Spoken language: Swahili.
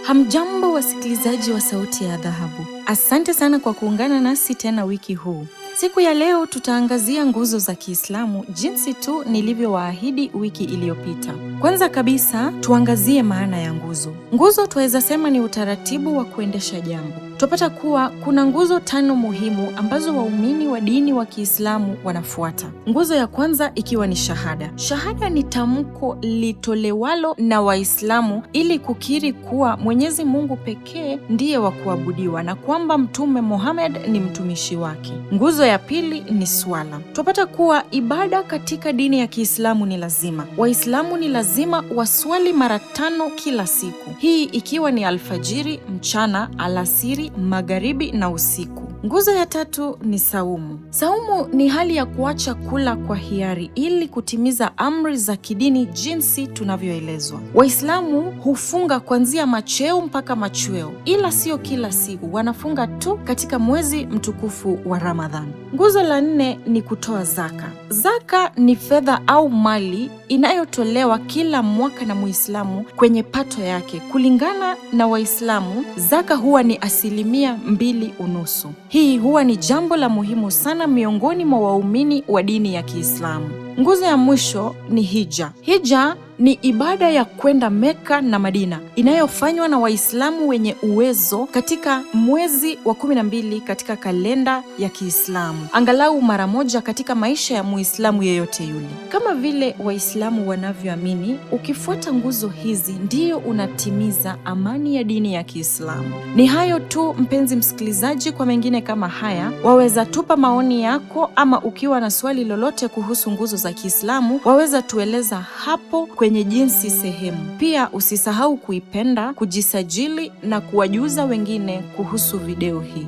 Hamjambo, wasikilizaji wa Sauti ya Dhahabu. Asante sana kwa kuungana nasi tena wiki huu. Siku ya leo tutaangazia nguzo za Kiislamu jinsi tu nilivyowaahidi wiki iliyopita. Kwanza kabisa tuangazie maana ya nguzo. Nguzo twaweza sema ni utaratibu wa kuendesha jambo. Twapata kuwa kuna nguzo tano muhimu ambazo waumini wa dini wa Kiislamu wanafuata. Nguzo ya kwanza ikiwa ni shahada. Shahada ni tamko litolewalo na Waislamu ili kukiri kuwa Mwenyezi Mungu pekee ndiye wa kuabudiwa na kwamba Mtume Muhammad ni mtumishi wake. Nguzo ya pili ni swala. Twapata kuwa ibada katika dini ya Kiislamu ni lazima. Waislamu ni lazima waswali mara tano kila siku, hii ikiwa ni alfajiri, mchana, alasiri, magharibi na usiku. Nguzo ya tatu ni saumu. Saumu ni hali ya kuacha kula kwa hiari ili kutimiza amri za kidini jinsi tunavyoelezwa. Waislamu hufunga kuanzia macheo mpaka machweo, ila sio kila siku, wanafunga tu katika mwezi mtukufu wa Ramadhan. Nguzo la nne ni kutoa zaka. Zaka ni fedha au mali inayotolewa kila mwaka na Muislamu kwenye pato yake. Kulingana na Waislamu, zaka huwa ni 2.5%. Hii huwa ni jambo la muhimu sana miongoni mwa waumini wa dini ya Kiislamu. Nguzo ya mwisho ni hija. Hija ni ibada ya kwenda Meka na Madina inayofanywa na Waislamu wenye uwezo katika mwezi wa 12 katika kalenda ya Kiislamu, angalau mara moja katika maisha ya Muislamu yeyote yule. Kama vile Waislamu wanavyoamini, ukifuata nguzo hizi ndiyo unatimiza amani ya dini ya Kiislamu. Ni hayo tu, mpenzi msikilizaji. Kwa mengine kama haya, waweza tupa maoni yako, ama ukiwa na swali lolote kuhusu nguzo za Kiislamu waweza tueleza hapo kwenye jinsi sehemu. Pia usisahau kuipenda, kujisajili na kuwajuza wengine kuhusu video hii.